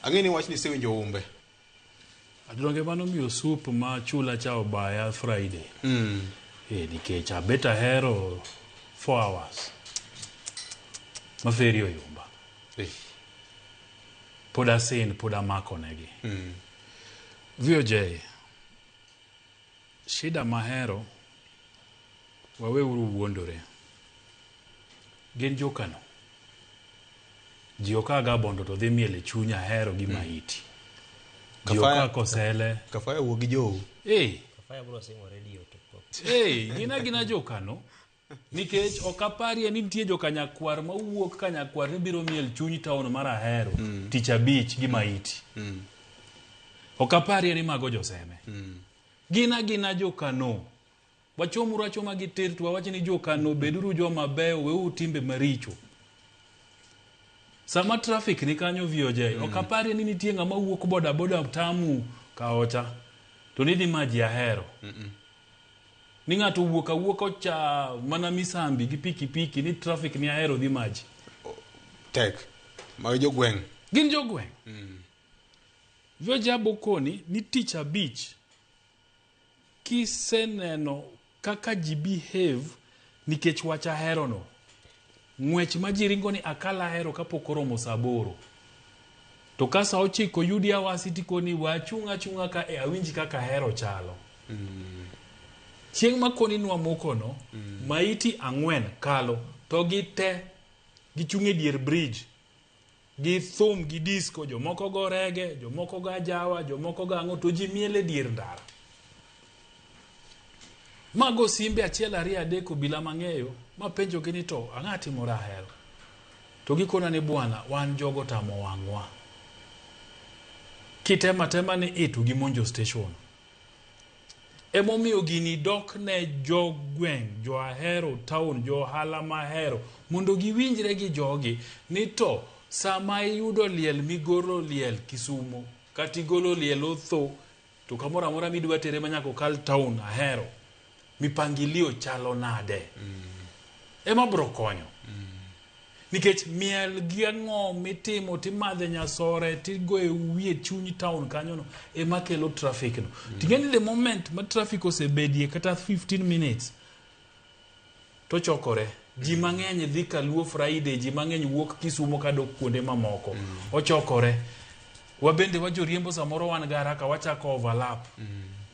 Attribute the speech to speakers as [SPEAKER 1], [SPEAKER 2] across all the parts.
[SPEAKER 1] Ang'e ni wachni isewinjo umbe.
[SPEAKER 2] Donge mano miyo soup ma chula cha obaya Friday. Eh, nikech abet ahero 4 hours. Ma ferry oyumba.
[SPEAKER 1] Eh.
[SPEAKER 2] Pod asin, pod amako negi. VOJ, shida mahero, waweuru wuondore. Gin jokano. Ji okaga Bondo to dhi miel e chuny Ahero gi maiti. Ji
[SPEAKER 1] Kafaya-
[SPEAKER 2] oka Kosele.
[SPEAKER 1] Kafaya wuo gi jou.
[SPEAKER 2] Eh,
[SPEAKER 3] Kafaya bro simo radio to pok.
[SPEAKER 2] Hey, gin agina jokano nikech ok aparie ni nitie jokanyakwar mawuok kanyakwar ni biro miel chuny town mar Ahero tich abich gi maiti. Ok aparie ni mago joseme. Gin agina jokano. Wachomuru achoma gi tir to wawach ni jokano beduru joma beyo weuru timbe maricho. Sama traffic ni kanyo VOJ, ok aparie ni nitie ng'ama wuok boda boda tamu kaocha to ni dhi maji Ahero. Ni ng'ato wuok awuoka ocha mana misambi gi pikipiki ni traffic ni Ahero dhi maji.
[SPEAKER 1] Tek. Mag jogweng'.
[SPEAKER 2] Gin jogweng'. VOJ abokoni ni tich abich kiseneno kaka ji behave nikech wach Ahero no. Ng'wech ma ji ringo ni akal Ahero kapok oromo saa aboro. To ka saa ochiko yudi awasi tikoni we achung' achung'a ka e awinj kaka Ahero chalo. Chieng' ma koni nwamoko no, maiti ang'wen kalo to gite gichung' e dier bridge gi thum gi disco, jomoko go rege, jomoko go ajawa, jomoko go ang'o, to ji miel e dier ndara. Mago simbe achiel ariyo adek obila mang'eyo mapenjogi ni to ang'a timore Ahero. To gikona ni bwana wan jogo tamo wang'wa. Kitema tema ni i to gimonjo station. Emomiyo gini dok ne jogweng', jo Ahero town, jo ohala ma Ahero mondo giwinjre gi jogi ni to sama iyudo liel migolo liel Kisumo kata igolo liel Otho to kamoro amora midwa tere manyaka okal town Ahero mipangilio chalo nade? Ema bro konyo. Nikech miel gi ang'o mitimo timadhe nyasore tigoye wiye chuny town kanyono ema kelo traffic no. Ting'e ni the moment ma traffic osebedie kata 15 minutes to chokore. Ji mang'eny dhi kaluo Friday, ji mang'eny wuok Kisumo kadok kuonde mamoko. Ochokore. Wabende wajoriembo samoro wan gi haraka wachako overlap.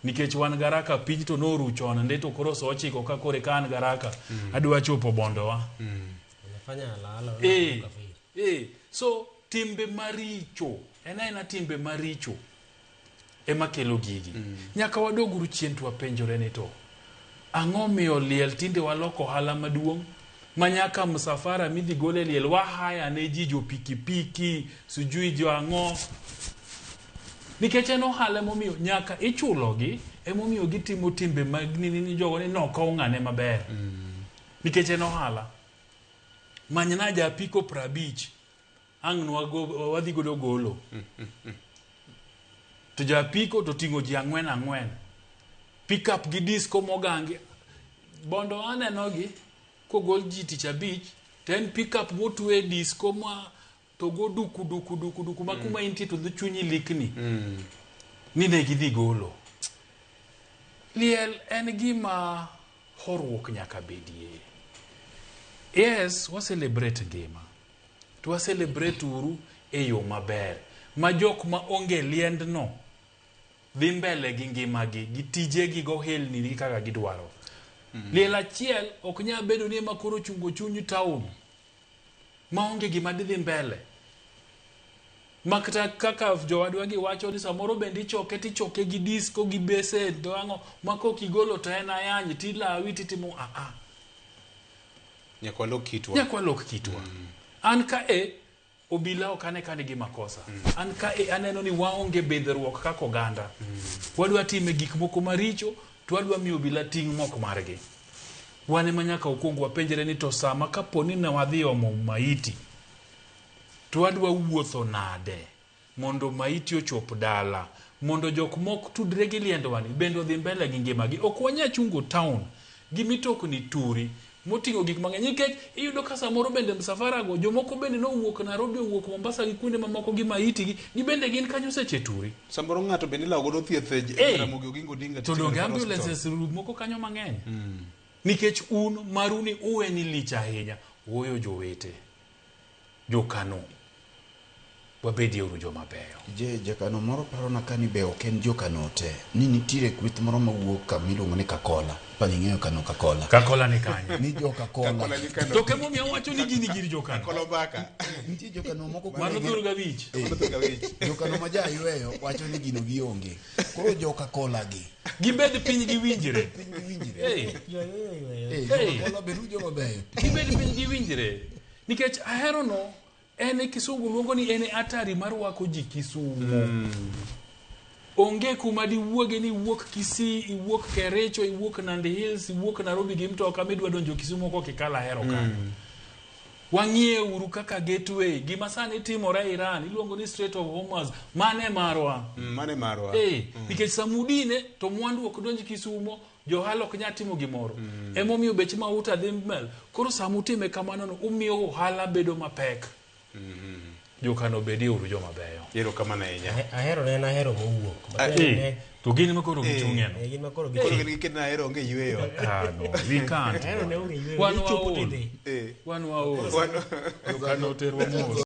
[SPEAKER 2] Nikech wan gi haraka piny to noru chon ndi to koro saa ochiko ka koro eka an gi haraka adwa chopo Bondowa.
[SPEAKER 3] Unafanya halahala
[SPEAKER 2] Eh,
[SPEAKER 3] unavuka feri.
[SPEAKER 2] So timbe maricho, en aena timbe maricho ema kelo gigi. Nyaka wadoguru chien to wapenjore ni to ang'o miyo liel tinde waloko ohala maduong' ma nyaka msafara midhi gol e liel wahaya ne ji jo pikipiki sijui jo ang'o nikech en ohala emomiyo nyaka ichulogi emomiyo gitimo timbe mag ni jogo ni nokow ng'ane maber nikech en ohala manyna ja apiko 50 ang' wadhi godo golo to ja apiko to ting'o ji ang'wen ang'wen pick up gi disco mogangi Bondo aneno gi kogol ji tich abich to en pick up motwe disco ma to go duku duku duku duku ma kuma intie to dho chunyi likni ni ne gidhi golo liel en gima horuok nyaka bedie yes wa celebrate ngima to wa celebrate uru e yo maber ma jok ma onge liendno dhi mbele gi ngimagi gi tijegi gohelni gi kaka gidwaro liel achiel ok nyal bedo ni ema koro chungo chuny town maonge gima didhi mbele makata kaka jowadwa gi wacho ni samoro bende ichoke tichoke gi disco gi besen to ang'o ma kok igolo to en ayany tilawi titimo aa
[SPEAKER 1] Nyaka walok kitwa.
[SPEAKER 2] Nyaka walok kitwa. An ka e obila ok ane ka nigi makosa. An ka e aneno ni waonge bidhruok kaka oganda. Wadwa time gik moko maricho to wadwa miyo obila ting' mok margi. Wan ema nyaka wakwong wapenjre ni to sama kapo ni ne wadhi omo maiti to wadwa wuotho nade mondo maiti ochop dala mondo jok mok tudre gi liendwa ni bende odhi mbele gi ngimagi. Ok wanyal chungo town gi mitokni turi Moting'o gik mang'eny nikech iyudo ka samoro bende msafara go jomoko bende nowuok Nairobi, owuok Mombasa gi kuonde mamoko gi maiti gi, gibende gin kanyo seche turi.
[SPEAKER 1] Samoro ng'ato bende ilawo godo thieth e
[SPEAKER 2] Eh.
[SPEAKER 1] Jaramogi Oginga Odinga
[SPEAKER 2] To
[SPEAKER 1] Teaching
[SPEAKER 2] donge
[SPEAKER 1] and Referral Hospital.
[SPEAKER 2] ambulances moko kanyo mang'eny. Nikech un maru ni uwe ni lich ahinya. Ooyo jowete. Jokano. Wabedie uru joma beyo.
[SPEAKER 4] Je, jakano moro parona ka ni be ok en jokano te ni nitiere kweth moro mawuok kama iluongo ni Kakola pani ing'eyo kano Kakola
[SPEAKER 2] Kakola ni kanye?
[SPEAKER 4] ni jo
[SPEAKER 1] Kakola
[SPEAKER 4] Kakola
[SPEAKER 1] ni Kano.
[SPEAKER 2] To kemomiyo awacho ni gini gir jokano.
[SPEAKER 1] Kakola Mbaka.
[SPEAKER 4] nitie jokano moko
[SPEAKER 2] Mano
[SPEAKER 4] koro
[SPEAKER 2] thur gawich.
[SPEAKER 1] Mano thur gawich.
[SPEAKER 4] jokano ma jayweyo wacho ni gino gionge koro jo Kakola gi
[SPEAKER 2] Gibed piny giwinjre.
[SPEAKER 4] piny giwinjre
[SPEAKER 2] Hey.
[SPEAKER 3] Yweyo, yweyo.
[SPEAKER 4] Eh,
[SPEAKER 2] Hey.
[SPEAKER 4] jo Kakola bedu joma beyo
[SPEAKER 2] Gibed piny giwinjre. Nikech ahero no en e kisungu luongo ni en e atari mar wako ji Kisumo. Onge kuma diwuoge ni iwuok Kisii, iwuok Kericho, iwuok Nandi Hills, iwuok Nairobi gi mtoka midwa donjo Kisumo kok ikalo Ahero kanyo. Wang'iye uru kaka gateway, gima sani timore Iran, iluongo ni Strait of Hormuz, mane marwa.
[SPEAKER 1] Mane marwa.
[SPEAKER 2] Eh, nikech samudine to mwandu ok donj Kisumo, johala ok nyal timo gimoro. Emomiyo bech mauta dhi mbele. Koro sama utime kamano no, umiyo ohala bedo mapek. Jokano bedie uru joma beyo.
[SPEAKER 1] Erokamano ahinya.
[SPEAKER 3] Ahero ne en ahero mowuok. But
[SPEAKER 2] Eh,
[SPEAKER 3] ne-
[SPEAKER 2] to gin ma koro gichung'e no.
[SPEAKER 3] eh, gin ma koro
[SPEAKER 1] Koro
[SPEAKER 3] gichung'.
[SPEAKER 1] gin gi kendo ahero onge yweyo.
[SPEAKER 2] Ah, no, we can't.
[SPEAKER 3] Ahero ne onge yweyo.
[SPEAKER 2] Wan
[SPEAKER 3] Ichopo
[SPEAKER 2] waol.
[SPEAKER 3] tidhi.
[SPEAKER 1] Eh.
[SPEAKER 2] Wan waol.
[SPEAKER 1] Wan-
[SPEAKER 2] Jokano oterwa mos.